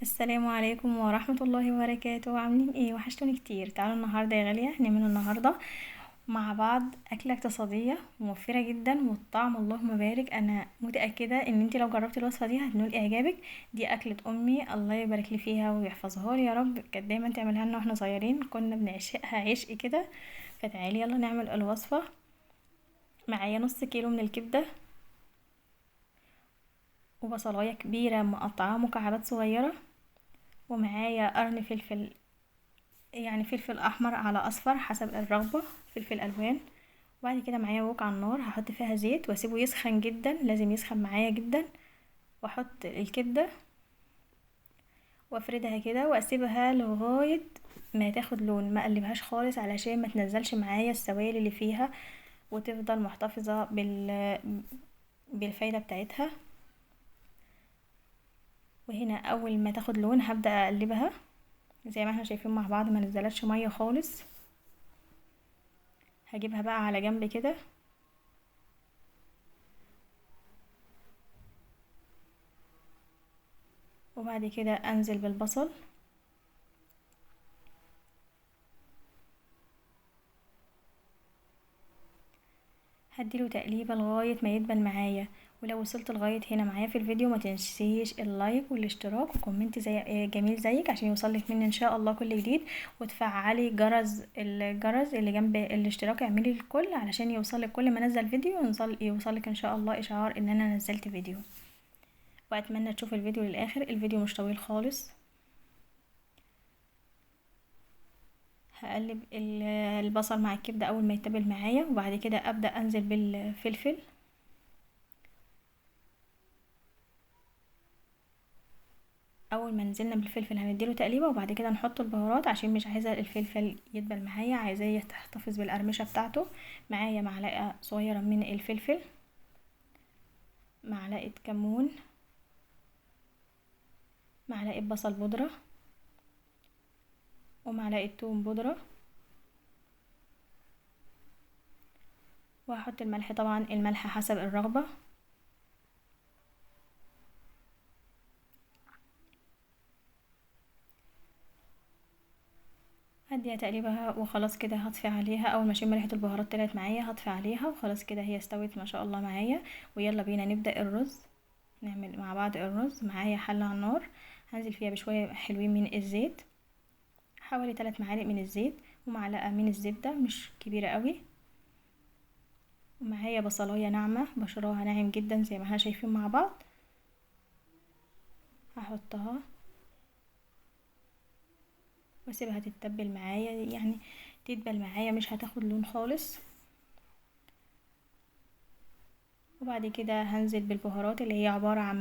السلام عليكم ورحمة الله وبركاته. عاملين ايه؟ وحشتوني كتير. تعالوا النهاردة يا غالية نعمل النهاردة مع بعض أكلة اقتصادية وموفرة جدا والطعم اللهم بارك. أنا متأكدة ان انتي لو جربتي الوصفة دي هتنول اعجابك. دي أكلة أمي الله يبارك لي فيها ويحفظها لي يا رب، كانت دايما تعملها لنا واحنا صغيرين، كنا بنعشقها عشق كده. فتعالي يلا نعمل الوصفة. معايا نص كيلو من الكبدة وبصلاية كبيرة مقطعة مكعبات صغيرة، ومعايا قرن فلفل، يعني فلفل احمر على اصفر حسب الرغبة، فلفل الوان. وبعد كده معايا ووك على النار هحط فيها زيت واسيبه يسخن جدا، لازم يسخن معايا جدا. واحط الكبدة وافردها كده واسيبها لغاية ما تاخد لون، ما اقلبهاش خالص علشان ما تنزلش معايا السوائل اللي فيها وتفضل محتفظة بالفايدة بتاعتها. وهنا اول ما تاخد لون هبدأ اقلبها زي ما احنا شايفين مع بعض، ما نزلتش مية خالص. هجيبها بقى على جنب كده. وبعد كده انزل بالبصل، هديله تقليبه لغاية ما يدبل معايا. ولو وصلت لغاية هنا معايا في الفيديو ما تنسيش ال like والاشتراك و comment زي جميل زيك عشان يوصلك مني ان شاء الله كل جديد، وتفعلي الجرس اللي جنب الاشتراك، اعملي الكل علشان يوصلك كل ما انزل فيديو يوصلك ان شاء الله اشعار ان انا نزلت فيديو. واتمنى تشوفي الفيديو للاخر، الفيديو مش طويل خالص. هقلب البصل مع الكبده اول ما يتبل معايا، وبعد كده ابدا انزل بالفلفل. اول ما نزلنا بالفلفل هنديله تقليبه، وبعد كده نحط البهارات عشان مش عايزه الفلفل يدبل معايا، عايزاه يحتفظ بالقرمشه بتاعته. معايا معلقه صغيرة من الفلفل، معلقه كمون، معلقه بصل بودره، ومعلقة توم بودره، وهحط الملح، طبعا الملح حسب الرغبة. هديها تقليبها وخلاص كده هطفي عليها. اول ما اشم ريحه البهارات طلعت معايا هطفي عليها وخلاص كده هي استوت ما شاء الله معايا. ويلا بينا نبدا الرز، نعمل مع بعض الرز. معايا حله على النار هنزل فيها بشوية حلوين من الزيت، حوالي 3 معالق من الزيت ومعلقة من الزبدة مش كبيرة قوي. ومعايا بصلايه ناعمة بشراها ناعم جدا زي ما احنا شايفين مع بعض، هحطها واسيبها تتبل معايا، يعني تدبل معايا مش هتاخد لون خالص. وبعد كده هنزل بالبهارات اللي هي عبارة عن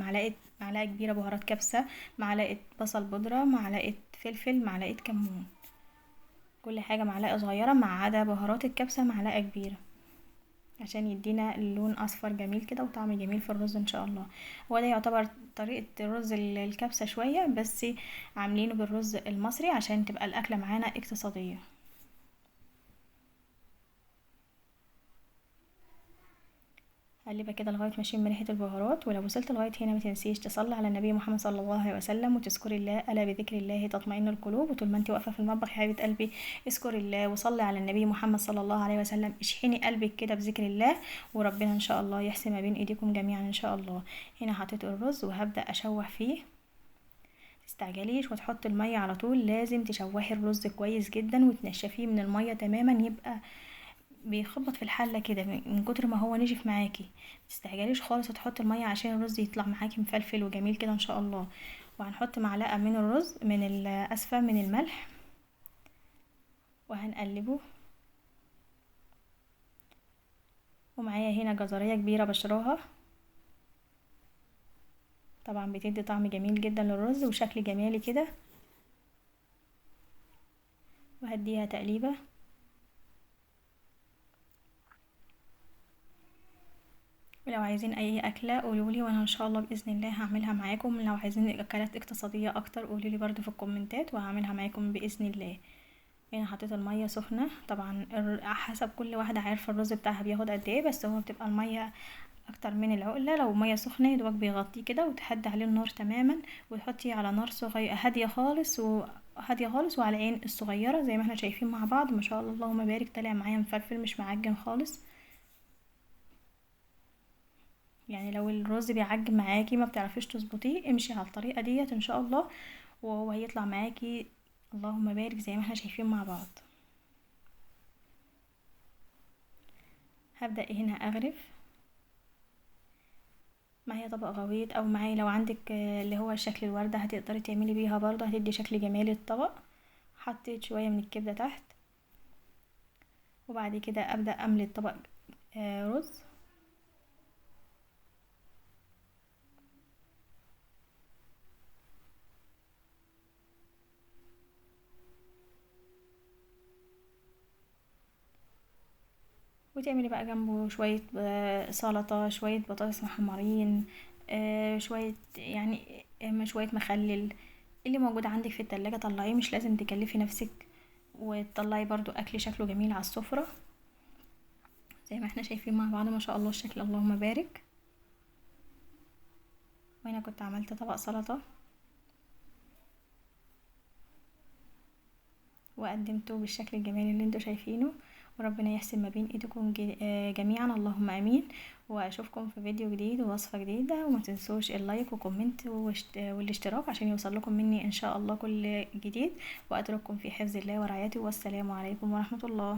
معلقة كبيرة بهارات كبسة، معلقة بصل بودرة، معلقة فلفل، معلقة كمون، كل حاجة معلقة صغيرة ما عدا بهارات الكبسة معلقة كبيرة عشان يدينا اللون اصفر جميل كده وطعم جميل في الرز ان شاء الله. هو ده يعتبر طريقة الرز الكبسة شوية، بس عاملينه بالرز المصري عشان تبقى الاكلة معانا اقتصادية. هقلبها كده لغاية ما اشم ريحة البهارات. ولو وصلت لغاية هنا ما تنسيش تصلي على النبي محمد صلى الله عليه وسلم وتذكري الله، ألا بذكر الله تطمئن القلوب. وطول ما انت واقفة في المطبخ يا حبيبة قلبي اذكري الله وصلي على النبي محمد صلى الله عليه وسلم، اشحني قلبك كده بذكر الله، وربنا ان شاء الله يحسن ما بين ايديكم جميعا ان شاء الله. هنا حطيت الرز وهبدأ اشوح فيه. تستعجليش وتحطي المية على طول، لازم تشوحي الرز كويس جدا وتنشفيه من المية تماما، يبقى بيخبط في الحلة كده من كتر ما هو نشف معاكي. متستعجليش خالص وتحطي المية عشان الرز يطلع معاكي مفلفل وجميل كده ان شاء الله. وهنحط معلقه من الرز من اسفه من الملح وهنقلبه. ومعايا هنا جزريه كبيرة بشراها، طبعا بتدي طعم جميل جدا للرز وشكل جمالي كده. وهديها تقليبه. ولو عايزين اي اكله قولولي وانا ان شاء الله باذن الله هعملها معاكم. لو عايزين اكلات اقتصادية اكتر قولولي برضو في الكومنتات وهعملها معاكم باذن الله. هنا حطيت المية سخنة، طبعا حسب كل واحدة عارفه الرز بتاعها بياخد قد ايه، بس هو بتبقى المية اكتر من العقلة. لو مية سخنة يدوبك بيغطيه كده، وتهدي عليه النار تماما، وتحطي على نار صغيرة هادية خالص، وهاديه خالص وعلى العين الصغيرة زي ما احنا شايفين مع بعض. ما شاء الله اللهم بارك، طلع معايا مفلفل مش معجن خالص. يعني لو الرز بيعجن معاكي ما بتعرفيش تظبطيه، امشي على الطريقة ديت ان شاء الله وهو هيطلع معاكي اللهم بارك زي ما احنا شايفين مع بعض. هبدأ هنا اغرف. معايا طبق غويط، او معايا لو عندك اللي هو شكل الوردة هتقدري تعملي بيها برضه، هتدي شكل جمالي للطبق. حطيت شوية من الكبدة تحت، وبعد كده ابدأ املي الطبق رز. وتعملي بقى جنبه شوية سلطة، شوية بطاطس محمرين، شوية يعني شوية مخلل، اللي موجود عندك في التلاجة طلعيه، مش لازم تكلفي نفسك، وتطلعي برضو اكل شكله جميل على السفرة زي ما احنا شايفين مع بعض. ما شاء الله الشكل اللهم بارك. وهنا كنت عملت طبق سلطة وقدمته بالشكل الجميل اللي انتوا شايفينه. وربنا يحسن ما بين ايدكم جميعا، اللهم امين. واشوفكم في فيديو جديد ووصفة جديدة، وما تنسوش ال like و comment والاشتراك عشان يوصل لكم مني ان شاء الله كل جديد. واترككم في حفظ الله ورعايته، والسلام عليكم ورحمة الله.